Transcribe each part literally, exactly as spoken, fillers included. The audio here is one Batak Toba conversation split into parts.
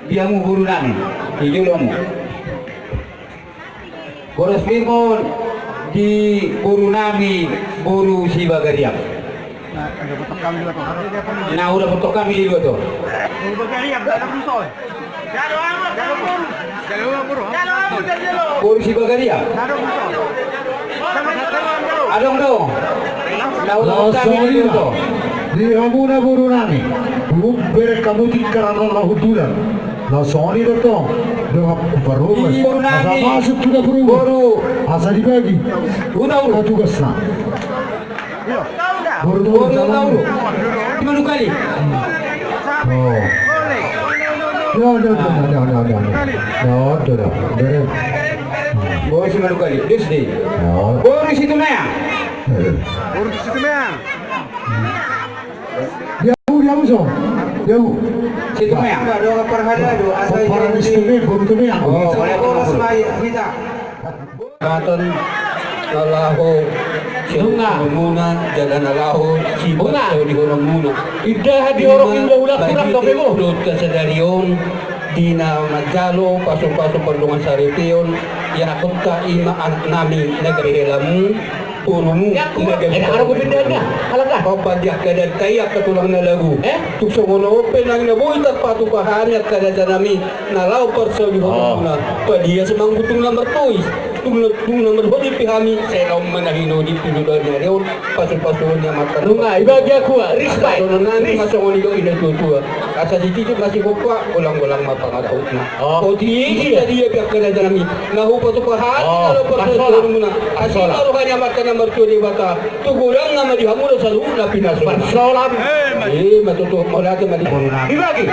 Di hamu boru nami, di jolo hamu. Boras Firmon, di boru nami, boru Sibagariang. Na udah potong kami di dua tuh. Boru Sibagariang. Adong do. Na udah potong kami di dua tuh. Di hamuna boru nami, bere hamu tingkaran on na hubulan. Na songon i do tong, dongan parhobas. Asa masuk tu dapur umum. Asa dibagi. Udah, udah. Tugasna. Boru Tauru. Lima kali. Oh. Ya, ya, ya. Boru Simanukali. Boru Situmeang. Boru Situmeang. Di hamu, di hamu, so. Di hamu. Situmeang. Dongan parhalado, asa parhalado, boru Situmeang. Boru Situmeang. Raton na laho sihaholonganmuna, jala na laho siparsaulihononmuna. Indahan di horong inda ulang kurang dope mu. Dohot sadari on di na manjalo pasupasu pardongan saripeon, ianakhonta ima anak nami na gabe helamu. Borumu na gabe helamu. Opat di angka danta i angka tulang na lagu. Tung songon on pe nang na boi tarpatupa hami angka danta nami na laho parsaulihononmuna. Padia so manggutung na martois. Tung na, tung na marhodi pe hami, sai laho ma na hinodi tu joloan ni ari on, pasupasuon ni amanta. Nunga ibagi aku, respect. Songon nami ma songon i do i na tuatua. Asa sititi ma sigompa, golanggolang ma pangarahutna. Oti i sadia pe angka danta nami na hupatupa hami na laho parsaulihononmuna. Asi ma roha ni amanta na martua Debata tu godangna ma di hamu do saluhutna pinasolan. Parsolan. Eh, ma tutu, mauliate ma di. Dibagi.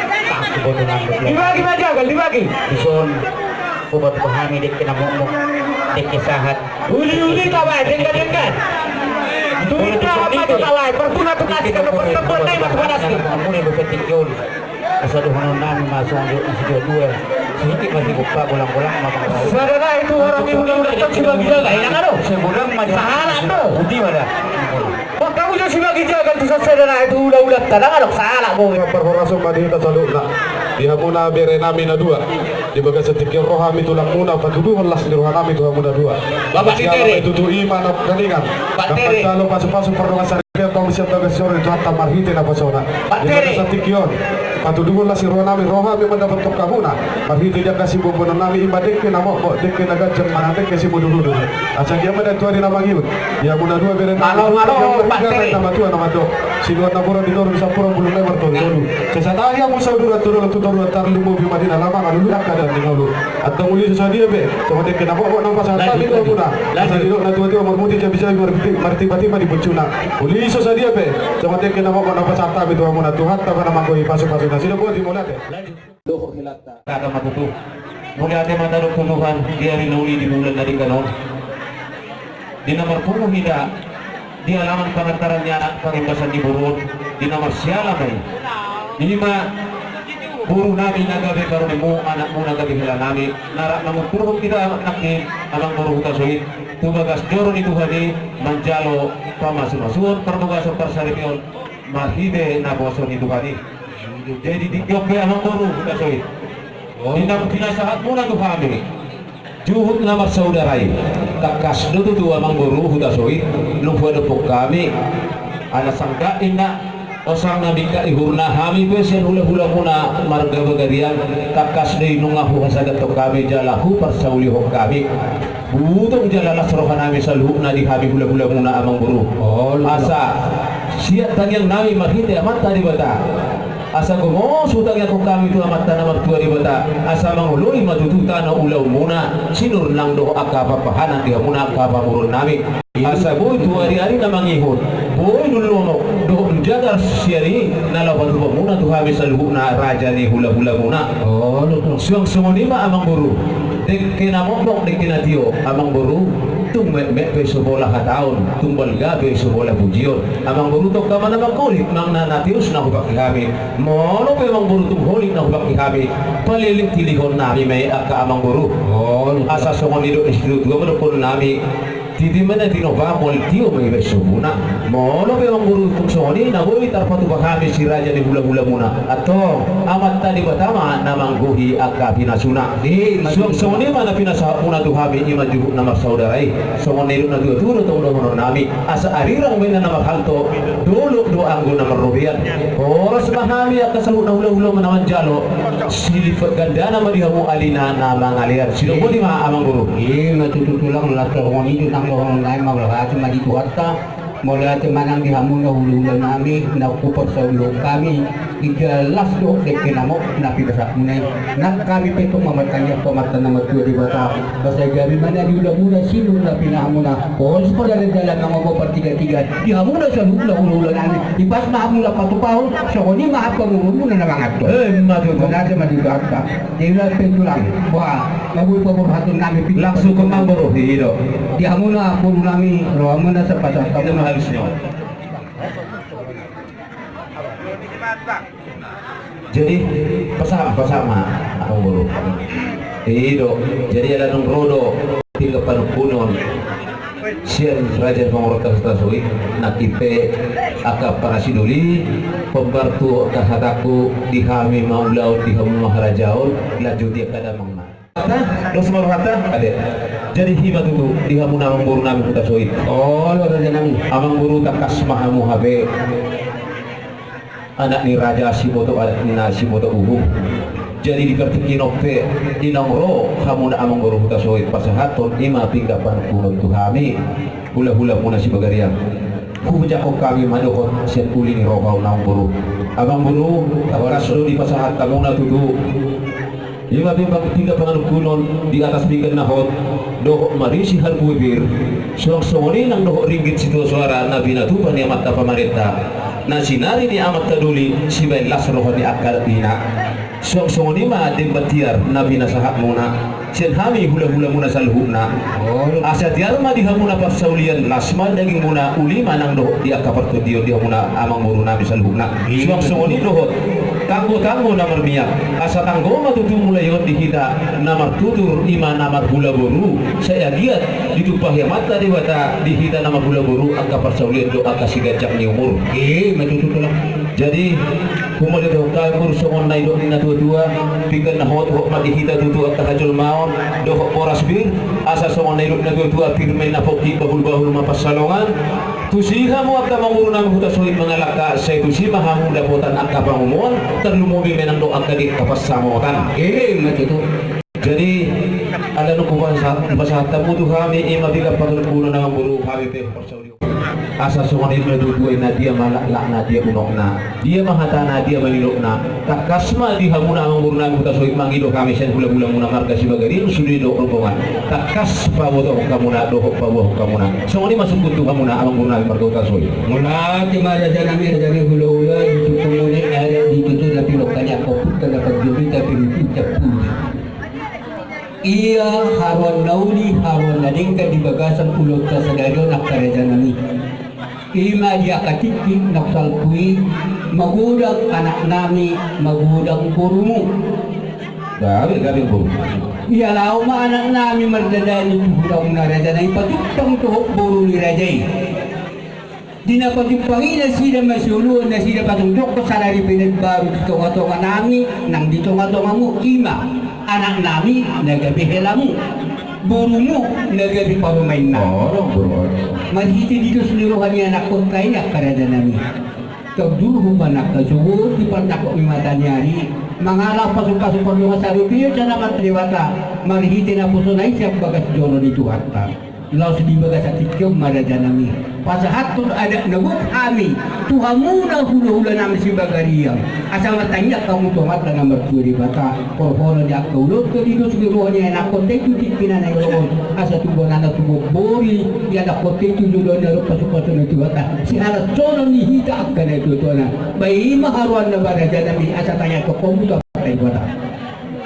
Dibagi ma jagal, dibagi. Dison. Hupatupa hami dengke na mokmok, dengke sahat. Uliuli tabaen, dengke dengke. Tuinda ma tabaen, parpuna tu kasih, kalau pertemuan na ima tu panas ni. Asa dohonon nami ma songon i, isi dua dua. Sihingkit ma sigompa, golanggolang ma pangarahutna. Sada nai tu horong i, udah udah tak sibagi jagal, enak ado. Sahala do. Boti ma da. Maka udah sibagi jagal tu sada nai tu udah udah tadang adong sahala do. Parhorason ma di hita saluhutna. Di hamuna bere nami na dua. Di bagasan tingki on ro hami tulangmuna, patuduhon las ni roha nami tu hamuna dua. Bapak Sitere. Tutu ima na kaningan. Pak Tere. Pasupasu pardongan saripeon, tong sian bagas joro ni Tuhanta marhite napasona. Pak Tere. Di bagasan tingki on, patuduhon las ni roha nami, ro hami mandapothon hamuna. Marhite di angka siboanboanon nami, ima dengke na mokmok, dengke na ganjang, manang dengke simudurudur. Asa dia ma na tuari na mangihut. Di hamuna dua bere nami. Malo, malo, Pak Tere. Na matua na mandok. Sinuan na borat di toru, di sampurna bulung na i martolutolu. Sesa tahi hamu sauduran tu dolok tu toruan, tarlumobi ma di na lama, malulu angka dame ni ngolu. Antong uli so sadia pe, songon dengke na mokmok na pasahat hami tu hamuna. Asa didok na tuatua, marmuti jabijabi, martimbatimbang di bucuna. Uli so sadia pe, songon dengke na mokmok na pasahat hami tu hamuna, Tuhanta ma na manggohi pasupasuna. Sidok boti, mauliate. Dohot helanta. Tata ma tutu. Mauliate ma tadok tu Tuhan di ari na uli, di bulan na denggan on. Di na marpungu hita di alaman pangantaran ni anak pangembasan ni boru on, di na marsiala ma i. Ima boru nami na gabe karobenmu, anakmu na gabe hela nami, na rap mangunturhon hita nangkin, amang boru, hutasoit tu bagas joro ni Tuhan i, manjalo pamasumasuon, parbogason, parsaripeon marhite naposo ni Tuhan i. Jadi di on pe, amang boru, hutasoit, di na pinasahatmuna tu hami juhut na marsaudara i, tangkas do tutu, amang boru, hutasoit, nunga huadophon hami. Ala sangkap inna, osang na mingkat ihurna, hami pe sian hulahulamuna marga Bagariang, tangkas do i nunga huhasadathon hami jala huparsaulihon hami. Butong jala las roha nami saluhutna di hami hulahulamuna, amang boru. Asa siat tangiang nami marhite Amanta Debata, asa gomos hutangiangkon hami tu Amanta na martua Debata, asa mangoloi ma tutu tano ulaonmuna, sinur nang dohot angka papahanan di hamuna angka pamoruon nami. Asa boi tu ariari na mangihut, boi dung lomo dohot dung jagar sian i na laho patupamuna tu hami saluhutna raja ni hulahulamuna. Suang songon i ma, amang boru. Dengke na mokmok, dengke na tio, amang boru. Tung metmet pe so pola hataon, tung balga pe so pola pujion, amang boru, tongka ma na mangholit manang na tio na hupangke hami. Molo pe, amang boru, tung holit na hupangke hami, palilinglingkon nami ma i, angka amang boru. Asa songon i do, disi tutu ma dohonon nami. Titi ma na tinopa, molo tio ma ibaen somuna. Molo pe amangboru tung songon i na boi tarpatupa hami si raja ni hulahulamuna, antong Amanta Debata ma na manggohi angka pinasuna. Suang songon i ma na pinasahatmuna tu hami, i ma juhut na marsaudara i. Songon na nidok ni natuatua do tong dohononnami, asa arirang ma inna na marhalto, dolok do anggo na marrobean. Horas ma hami angka saluhut na hulahula na manjalo, silipat gandana ma di hamu alina na mangalean. Sidok boti ma amangboru. I ma tutu tulang, las songon i do nang dohononnami, mauliate ma di Tuhanta. Mauliate ma nang di hamu na hulahulanami na huparsaulihon hami di las dohot dengke na mok na pinasahatmuna i. Nang hami pe tong ma martangiang tu Amanta na martua Debata, asa gabe ma na di ulamuna sinur na pinahanmuna. Horas ma dalan-dalan mangomo partigatiga di hamu na saluhutna hulahulanami. Ipas ma hamu na patupahon, songon i ma hamu panguruhonmuna na manganhon. Emma tutu. Mauliate ma di Tuhanta. Jadi las pe tulang. Wah, na boi paborhatonnami. Langsung ke amangboru, i do. Di hamu na borunami, rohamuna sapasahat. Jadi pasahat, pasahat ma amangboru. I do. Jadi ala naung ro do pinggan panungkunon sian raja ni pamoruonta Hutasoit, nangkin pe angka pangasidoli, hombar tu angka hatangku, di hami ma ulaon, di hamu ma harajaon, lanjuti angka damangna. Dos ma rohanta ate. Jadi i ma tutu di hamu na amangborunami Hutasoit. Olo rajanami. Amangboru, tangkas ma hamu hape anak ni raja, siboto adat ninna, siboto uhum. Jadi di partingkian on pe, di naung ro hamu na amangboru Hutasoit pasahathon i ma pinggan panungkunon tu hami hulahulamuna Sibagariang, hujangkon hami ma dohot sian uli ni roha on amangboru. Amangboru, tangkas do dipasahat hamuna tutu i ma pinggan panungkunon di atas pinggan na hot dohot marisi harbue pir, suang songon i nang dohot ringgit sitio soara na pinatupa ni amanta pamarenta, na sinari ni amanta doli sibaen las roha ni angka adat ninna. Suang songon i ma demban tiar na pinasahatmuna sian hami hulahulamuna saluhutna. Asa tiar ma di hamuna parsaulian, las ma dagingmuna, uli ma nang dohot di angka partondion di hamuna amangborunami saluhutna. Suang songon i dohot tanggotanggo na marmiak, asa tanggo ma tutu mulai on di hita na martutur, i ma na marhulaboru, sai anggiat ditumpahi Amanta Debata di hita na marhulaboru angka parsaulian dohot angka siganjang ni umur. I ma tutu tulang. Jadi humaliang do hami amangboru, songon na nidok ni natuatua, pinggan na hot, hot ma di hita tutu angka hajolmaon dohot boras pir, asa songon na nidok ni natuatua, pir ma inna pongki, bahulbahul ma pansalongan. Tusi hamu angka amangborunami Hutasoit mangalangka, sai tusi ma hamu dapotan angka pangomoan, tarlumobi ma nang dohot angka di angka pansamotan. I ma tutu. Jadi ala naung hupasahat hamu tu hami i ma pinggan panungkunon amangboru, hami pe huparsaulihon. Asa songon i ma tutu, na dia ma laklakna, dia unokna, dia ma hatana, dia ma nidokna. Tangkas ma di hamuna amangborunami Hutasoit mangido hami sian hulahulamuna marga Sibagariang sude dohot rombongan. Tangkas pabotohon hamuna dohot paboahon hamuna. Songon i ma sungkun tu hamuna amangborunami marga Hutasoit. Mauliate ma rajanami, raja ni hulahula, di sungkunmuna i adat di tutu na pinungka ni angka ompunta na parjolo i, tapi rutin campur. Ia haroan na uli, haroan na denggan di bagasan ulaonta sadari on angka rajanami. I ma di angka tingki na husalpu i, magodang anaknami, magodang borumu. Gabe, gabe boru. Ia laho ma anaknami mardadani tu hulamuna rajanami, patumpang dohot boru ni raja i. Di na patumpang i nasida masioloan, nasida pajongjongkon sada ripe na imbaru di tongatonganami nang di tongatongamu, i ma anaknami na gabe helamu, borumu na gabe parumaenna. Marhite di dos ni roha ni anakkonta i angka rajanami, tondurhu panangko sogot di panangko ni mata ni ari, mangalap pasupasu pardongan saripeon sian Amanta Debata, marhite naposona i sian bagas joro ni Tuhanta. Laos di bagasan tingki on ma rajanami, pasahathon adat na gok hami tu hamuna hulahulanami Sibagariang, asa martangiang hamu tu Amanta na martua Debata, parhorasan ni angka ulaonta, di dos ni roha ni anakkonta i tu tingkina na elo on, asa tubu anakna, tubu boru ni anakkonta i tu joloan na ro pasupasu ni Tuhanta, sihalansonon ni hita angka natuatuana. Ba i ma haroanna ba rajanami, asa tangiangkon hamu tu Amanta Debata.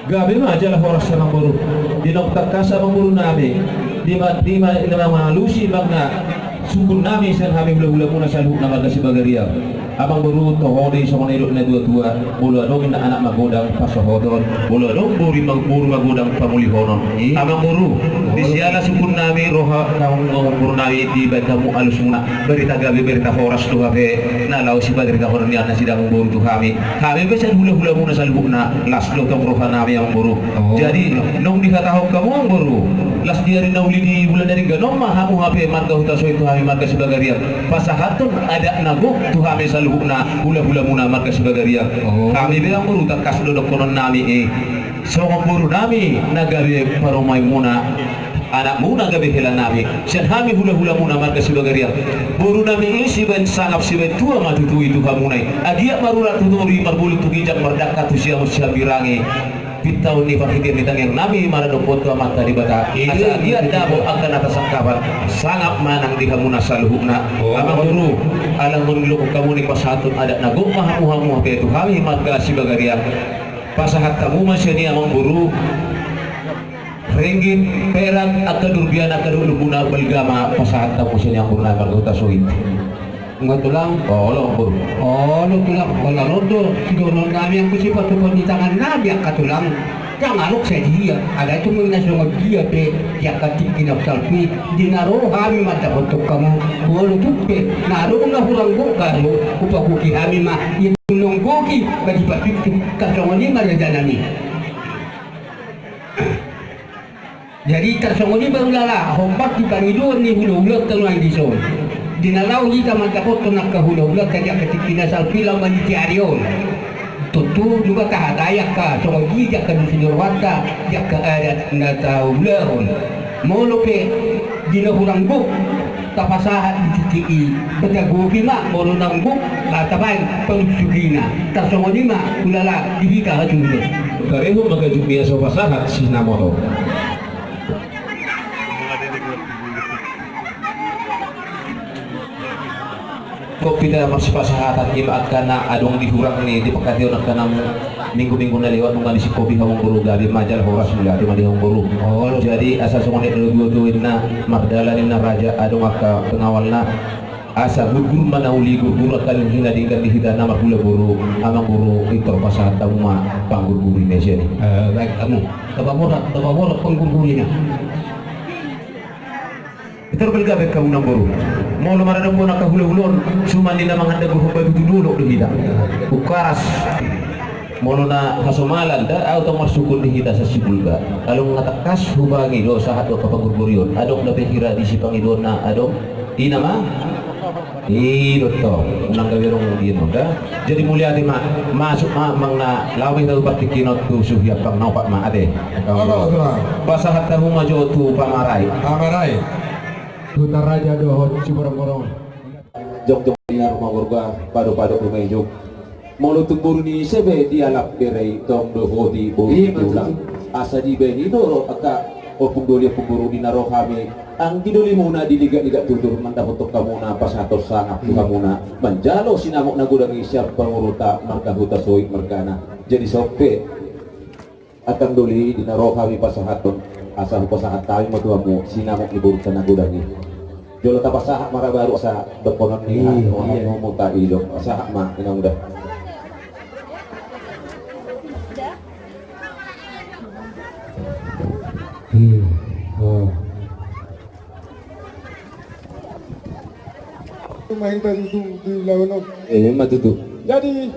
Gabe ma jala horas amangboru. Di naung tangkas amangborunami, di ma, di ma, di na mangalusi manang sungkunnami sian hami hulahulamuna saluhutna marga Sibagariang. Amang boru, toho do i songon na nidok ni na tua-tua, molo adong inna anak magodang pasohoton, molo adong boru ma-, boru magodang pamulihonon. Iya. Amang boru, di siala sungkun nami roha hamu amang boru nami dibaen hamu alusmuna, barita gabe barita horas do hape na laho sibarita horas ni anak sidang boru tu hami. Hami pe sian hula-hulamuna saluhutna, las do tong roha nami amang boru. Oh. Jadi, naung dihatahon hamu amang boru, las di ari na uli di bulan na denggan on ma hamu hape marga Hutasoit tu hami marga Sibagariang pasahathon adat na gok tu hami saluhutna hula-hulamuna marga Sibagariang. Oh. Hami pe amang boru tangkas do dohonon nami i. Songon boru nami na gabe parumaenmuna, anakmuna gabe hela nami, sian hami hula-hulamuna marga Sibagariang. Boru nami i sibaen sangap sibaen tua ma tutu i tu hamuna i. Anggiat marurat tu toru, marbulung tu ginjang, mardangka tu siamun sihambirangi. Pintaon ni parhitean ni tangiang nami maradophon tu Amanta Debata. Iya. Asa anggiat dapot angka na tasangkapan, sangap ma nang di hamuna saluhutna. Oh. Amang boru, ala naung didokkon hamu i pasahathon adat na gok ma hamu hamu hape tu hami marga Sibagariang. Pasahat hamu ma sian i amang boru, ringgit, perak, angka durbian, angka dohot lombuna, balga ma pasahat hamu sian i amang boru nami marga Hutasoit. Nga tulang. Olo boru. Olo tulang, olo do sidohonon nami, anggo sipatupaon ni tangan nami angka tulang. Ndang adong sadia, alai tung na songon dia pe di angka tingki na salpu i, di na ro hami mandapothon hamu, molo tung pe na adong na hurang gok hamu, hupagoki hami ma, ia tung naung gok i, ma dipapingkuk, tarsongon i ma raja nami. Jadi tarsongon i ma hulala, hombar di pangidoan ni hula-hulanta nuaeng dison. Di na laho hita mandapothon angka hula-hulanta di angka tingki na salpu i laho maniti ari on. Tontu nunga tahatai angka songon i di angka na sidohononta, di angka adat na taulahon. Molo pe di na hurang gok tapasahat di tingki i, beta gok i ma, molo naung gok ma tabaen panungsunganna. Tarsongon i ma hulala di hita hatuduhon. Tarehon ma gajum i asa hupasahat sinamot on. Gok hita marsipasahatan, ima angka na adong di hurang ni di panghataion angka na minggu-minggu na lewat, nunga disingkopi hamu amang boru, gabe ma jala horas, mauliate ma di hamu amang boru. Oh. Jadi asa songon na nidok ni na tua-tua, inna mardalan inna raja, adong angka pengawalna. Asa gurgur ma na uli, gurgur angka na denggan di hita na marhula boru, amang boru, pintor pasahat hamu ma panggurgurina sian i. Eh, baen hamu. Tapaborat, tapaborat panggurgurina. Pintor balga baen hamu amang boru. Molo maradophon angka hula-hula on, suman ni na mangandagohon batu tu dolok do hita. Hukaras. Molo na hasomalan da, ahu tong marsungkun di hita sian Sibolga. Ala nunga tangkas hupangido sahat tu angka panggurguri on. Adong dope hira di sipangidoanna, adong? Ina ma? I do tong. Nang gabe adong di on da. Jadi mauliate ma, masuk ma amang, na laho ma hita tu partingkian on tu suhi ampang na opat ma ate. Apa, apa? Pasahat hamu ma jo tu pamarai. Pamarai. Hutaraja dohot Siborongborong. Jongjong di na ruma gorga, padok-padok ruma ijuk. Molo tung boru ni ise pe dialap bere i, tong do hoti boru. Iya, tulang. Betul. Asa dibaen i do ro angka ompung doli, ompung boru, di na ro hami anggi dolimuna di ligat-ligat tutur, mandapothon hamuna pasahathon sangap tu hamuna, manjalo sinamot na godang i sian parboruonta marga Hutasoit margana. Jadi songon i pe. Angka doli, di na ro hami pasahathon, asa hupasahat hami ma tu hamu sinamot ni borunta na godang i. Jolo tapasahat ma ra baru asa dohonon ni. Iya, iya. Hamu ma i do, pasahat ma, inang da. Hmm. Oh. Ima hita tutu di ulaon on. Eh, ima tutu. Jadi,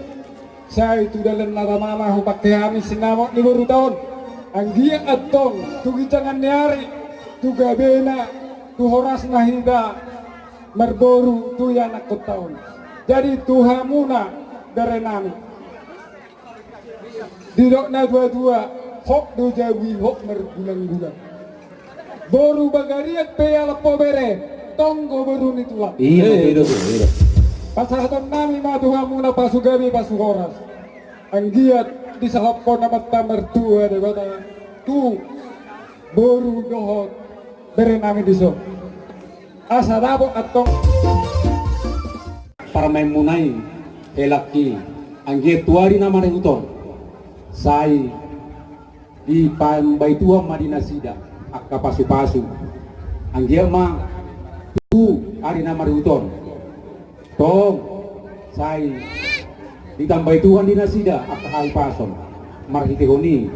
sai tu dalan na tama ma hupangke hami sinamot ni boruta on. Anggiat antong tu ginjangan ni ari, tu gabena, tu horasna hita marboru tu ianakkonta on. Jadi tu hamuna berenami. Didok na tua-tua, hot do jabu i, hot margulang-gulang. Boru Bagariang pe ialap ho bere, tong do boru ni tulang. Iya, iya, iya. Pasahatonnami ma tu hamuna pasu gabe, pasu horas. Anggiat disahaphon Amanta Martua Debata tu boru dohot berenami dison. Asa dapot antong. Parumaenmuna i, helangki, anggiat tu ari na marihut on, sai dipaimbai Tuhan ma di nasida angka pasu-pasu. Anggiat ma tu ari na marihut on, tong Sai ditambai Tuhan di nasida angka hahipason. Marhitehon i,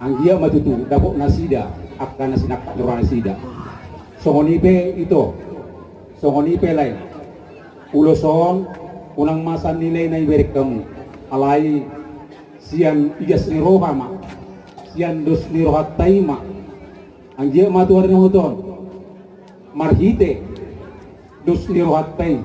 anggiat ma tutu dapot nasida angka na sinangkap ni roha nasida. Songon i pe ito, songon i pe lae. Ulos on unang masa nilai na iberek hamu. Alai sian ias ni roha ma, sian dos ni rohanta i ma. Anggiat ma tu ari na huton marhite dos ni rohanta i,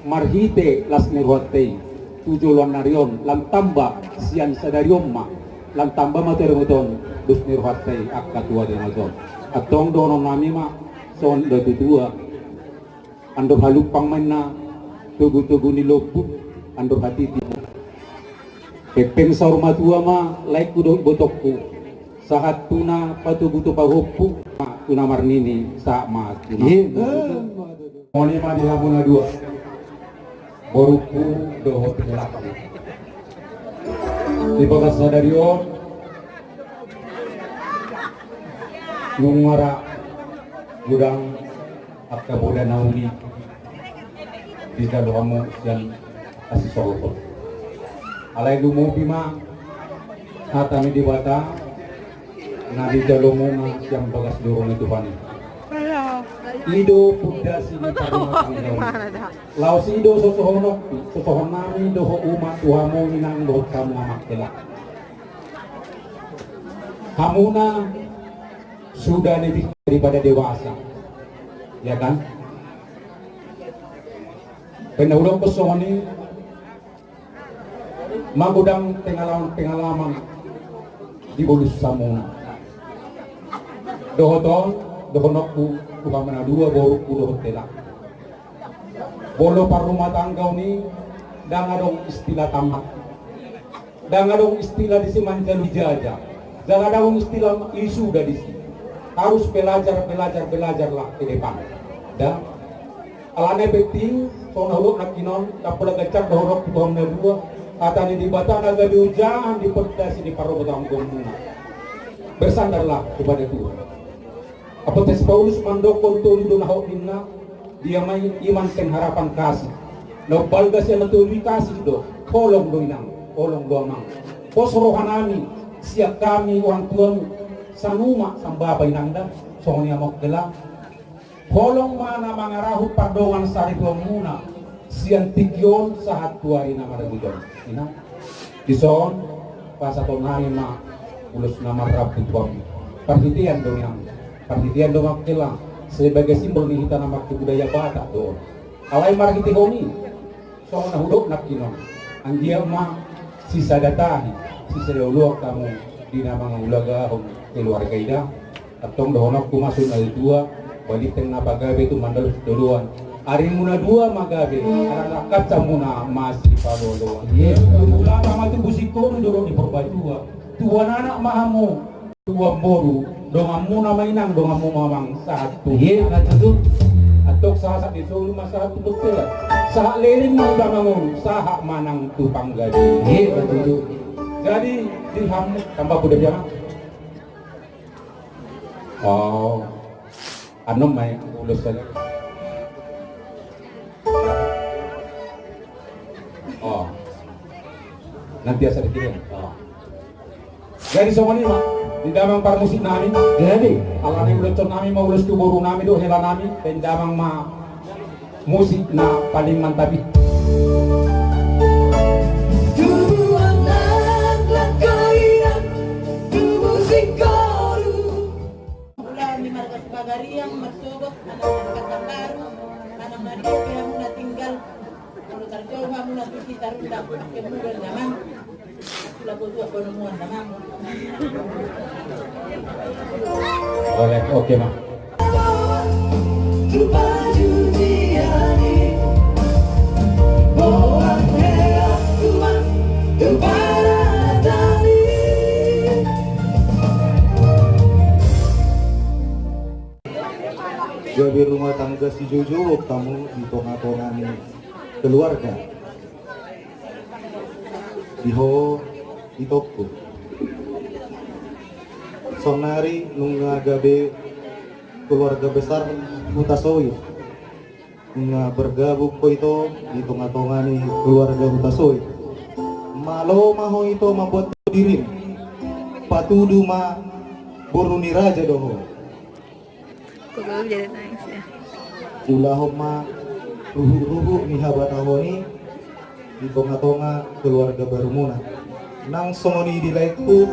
marhite las ni rohanta i, tu joloan ni ari on lam tamba sian sadari on ma, lam tamba ma tu ari na huton dos ni rohanta i angka tu ari na huton. Antong dohonon nami ma songon do tutua. Andor halumpang ma inna togu-togu ni lombu, andor hatiti. Pengpeng saur matua ma laengku dohot ibotongku. Sahat tu na patogu tu pahompu, ma tu na marnini, sahat ma tu na. Songon i ma di hamu na dua borungku dohot helakku. Di bagas sadari on nunga ra godang angka poda na uli dijalo hamu sian hasisohoton. Alai lumobi ma hata ni Debata na dijalomuna sian bagas joro ni Tuhan i. I do pondasi ni parrumatanggaon. Laos i do sosohononku, sosohon nami dohot umat tu hamu inang dohot hamu amang hela. Hamuna sudah lebih daripada dewasa, ya kan? Pernah ulang songon i, magodang pengalaman-pengalaman di bolus hamuna. Dohot on, dohononku tu hamu na dua borungku dohot hela. Molo parrumatanggaon i, ndang adong istilah tamat. Ndang adong istilah disi manjalo ijazah. Jala ndang adong istilah wisuda disi. Harus belajar, belajar, belajarlah ke depan. Da. Alana i penting, songon na hudok nangkin on, ndang pola ganjang dohononku tu hamu na dua, hata ni Debata na gabe ojahan di pondasi ni parrumatanggaonmuna. Bersandarlah kepada Tuhan. Apostolen si Paulus mandokkon tolu do na hot ninna, dia ma i, iman, pengharapan, kasih. Na umbalga sian na tolu i kasih do, holong do inang, holong do amang. Pos rohanami, sian hami orang tuamu, sanuma, sambapa inang da, songon i amang hela. Holong ma na mangarahut pardongan saripeonmuna, sian tingki on sahat tu ari na marabot on. Inang. Dison, pasahaton nami ma ulos na marrambu tu hamu. Parhitean do nian, parhitean do amang hela, sebagai simbol ni hita na mangkubudaya Batak do on. Alai marhitehon i, songon na hudok nangkin on, anggiat ma sisada tahi, sisada oloan hamu di na mangulahon keluarga i da. Antong dohononku ma songon na hudok, balintang na pagabe tu mandalus doloan. Arimuna dua ma gabe, ala na kancamuna masipaloloan. Iya. Ulama ma tu busik koru dohot ni Purbatua. Tuan anak ma hamu, tuan boru, donganmuna ma inang, donganmu ma amang sahat tu. Iya, betul. Antong sahat ni solu ma sahat tu bontean. Sahat leleng ma hita mangolu, sahat ma nang tu panggabean. Iya, betul. Jadi di hamu tambah kuda biar. Oh. Anu ma i ulos sada. Oh. Nanti asa dikirim. Oh. Jadi songon i ma di damang parmusik nami. Jadi. Alana i ulos nami ma ulos tu boru nami dohot hela nami, baen damang ma musik na paling mantap i. Tubuan nang langkaian, tubuh singkolu. Ulaon ni marga Sipagariang, marsogot, manang na di Pekanbaru, manang na di pe hamu na tinggal, molo tarjou hamu na tu hita rundang, pake mudon damang. Sula botuak bonomuan damang. Boleh, oke, Bang. Gabe rumah tangga sijoujou hamu di tonga-tonga ni keluarga. Di ho, di toko. Saonari nunga gabe keluarga besar Hutasoit. Na bergabung ho ito di tonga-tonga ni keluarga Hutasoit. Malo ma ho ito mambuat dirim. Patudu ma boru ni raja do ho. Kok gue jadi nangis ya? Ulahon ma ruhuk-ruhuk ni habatahon i di tonga-tonga keluarga barumuna. Nang songon i di laengku,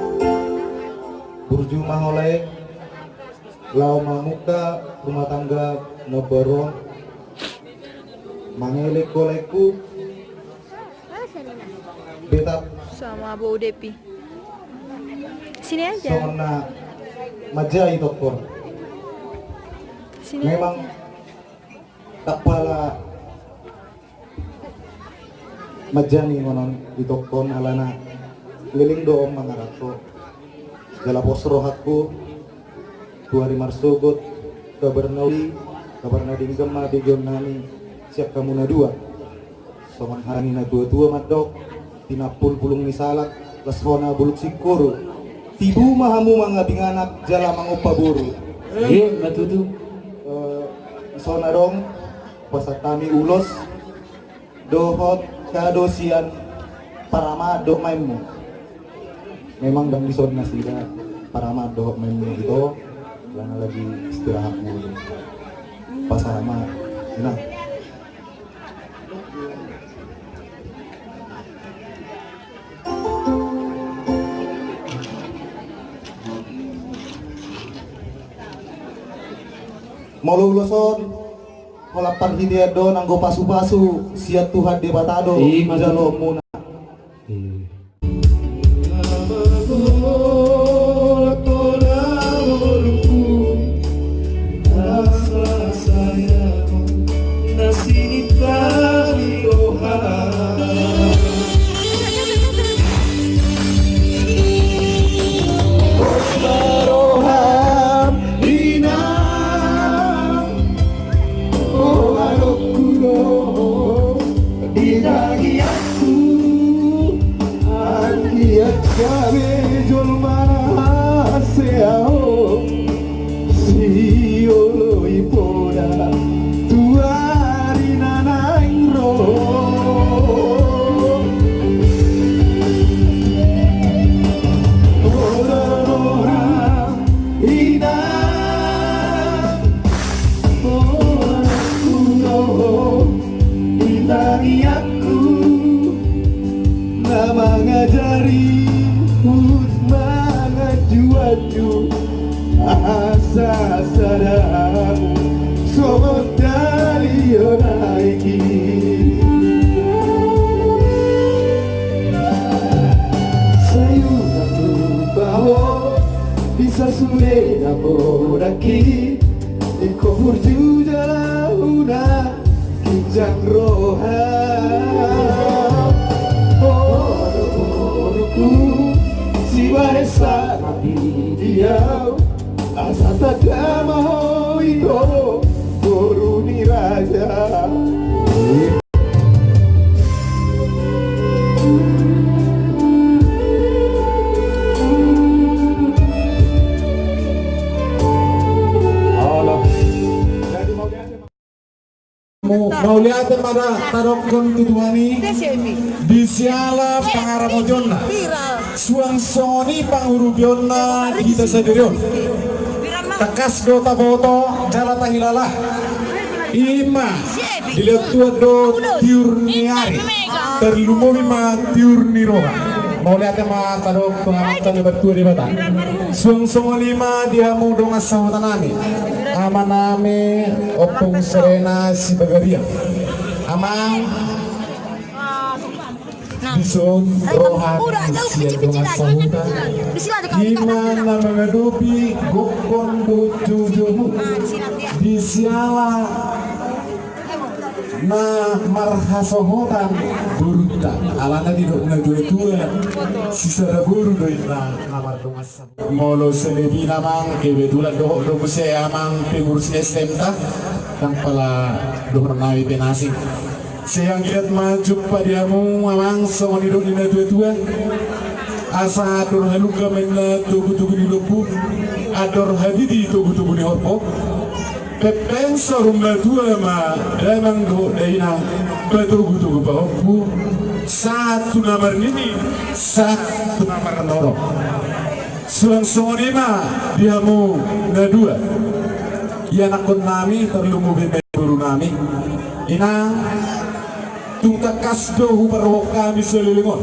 burju ma ho lae, laho mamungka rumah tangga na baru on, mangelek ho laengku. Betap. Sama Bo Depi. Sini aja. Songon na manjai tongkon. Sini aja. Memang tak pala manjani ngonon di tongkon alana leleng do on mangaranto. Jala pos rohangku tu ari marsogot, kabar na uli, kabar na denggan ma begeonnami sian hamu na dua. Songon hata ni na tua-tua mandok, tinampul bulung ni salak, las hona bulung singkoru. Tibu ma hamu mangabing anak jala mangompa boru. Iya, ma tutu. Eh, songon adong, pasahat hami ulos, dohot kado sian parama dohot maenmu. Memang dang dison nasida parama dohot maenmu ito, alana lagi istirahat mulu. Pasahat ma, Inang. Molo ulos on, holan parhitean do, nanggo pasu-pasu sian Tuhan Debata do. Ima tutu. Jaloonmuna. Iya. Roham, Inang. O, adongku do di tangiangku, anggiat gabe jolma na hasea ho, sioloi poda tu ari na naeng ro. Poda roham, Inang. Di tangiangku na mangajari hut manganju-anju, asa sada hamu songon dalihan aek i. Sai unang lupa ho, bisa sude na poda i. Ingkon burju jala unang ginjang roha. O, adongku, sibahen sangap di au, asa tanda ma ho ito, boru ni raja. Mauliate ma da tadokkon tu Tuhan i di siala pangaramojonna, suang songon i pangurupionna di hita sadari on. Tangkas do taboto jala tahilala, i ma dilehon Tuhan do tiur ni ari, tarlumobi ma tiur ni roha. Mauliate ma tadok tu Amanta na martua Debata. Suang songon i ma di hamu dongan sahutanami, amanami Ompung Serena Sibagariang. Amang, dison roha sian dongan sahuta, i ma na mangadopi gokhon dohot joujoumu di siala na marhasohotan borunta. Alana didok na tua-tua, sisada boru do inna na mardongan sahuta. Molo saleleng i amang, kebetulan dohot do muse amang pengurus S M ta, ndang pala dohononnami pe na asing. Sai anggiat ma jumpa di hamu amang, songon nidok ni na tua-tua. Asa andor halumpang ma inna togu-togu ni lombu, andor hatiti togu-togu ni horbo. Hepeng saur matua ma damang dohot dainang, patogutogu pahompu, sahat tu na marnini, sahat tu na marnono. Suang songon i ma di hamu na dua, ianakkon nami, tarlumobi ma boru nami. Inang, tung tangkas do huparrohahon hami saleleng on.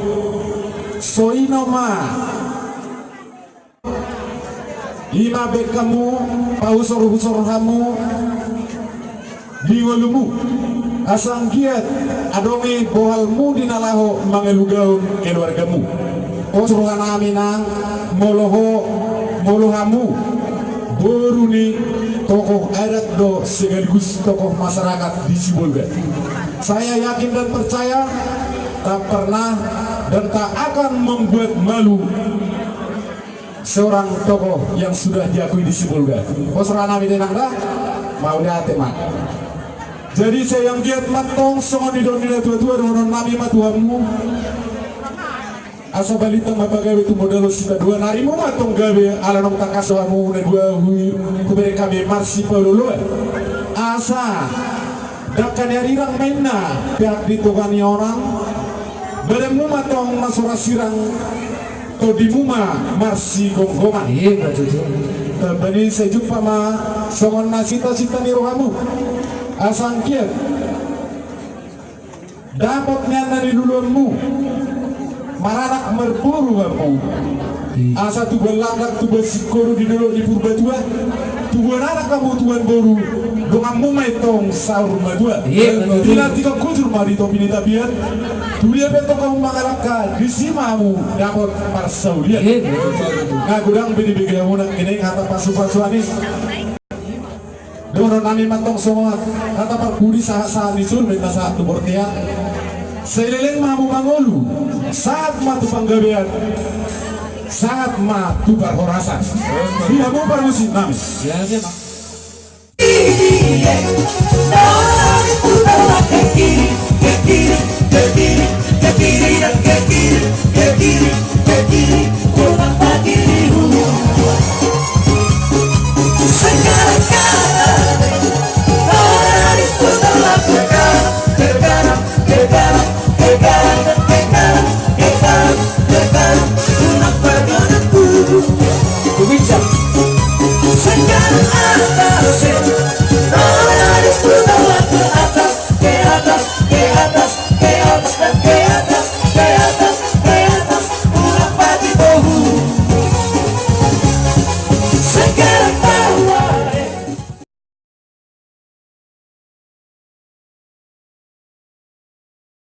Songon i ma, i ma baen hamu, pahusor-husor hamu di ngolumu, asa anggiat adong i bohalmu di na laho mangalugahon keluargamu. Pos roha nami, Nang, molo ho, molo hamu boru ni tokoh adat do sekaligus tokoh masyarakat di Sibolga. Saya yakin dan percaya tak pernah dan tak akan membuat malu seorang tokoh yang sudah diakui di Sibolga. Pos roha nami, Inang, da. Mauliate ma. Jadi sai anggiat ma antong songon nidok ni natuatua, dohonon nami ma tu hamu. Asa balintang ma pagabe tumundalhon sitadoan. Arimu ma antong gabe, ala naung tangkas do hamu na dua hu-, hubereng hami marsipaolooloan. Asa dangka ni arirang ma inna, peak di toga ni onang. Badanmu ma antong na so ra sirang, tondimu ma marsigomgoman. Iya, betul. Tamba ni sai jumpa ma songon na sitasita ni rohamu. Asa anggiat dapot nian na niluluanmu, maranak marboru hamu. Iya. Asa tubuan langgar, tubuan singkoru di dolok ni Purbatua, tubuan anak hamu, tubuan boru, donganmu ma i antong saur matua. Iya, betul. Di na tingkos hujur ma di topi ni tapian, tu dia pe antong hamu mangalangka, disi ma hamu dapot parsaulian. Iya, betul. Nga godang pe dibege hamu nangkining hata pasupasuan i. Dohonon nami ma antong songon hata parpudi, sahat-sahat ni solu ma inna sahat tu bortean. Sai leleng ma hamu mangolu, sahat ma tu panggabean, sahat ma tu parhorasan. Di hamu parmusik nami. Ya, ya, Pak.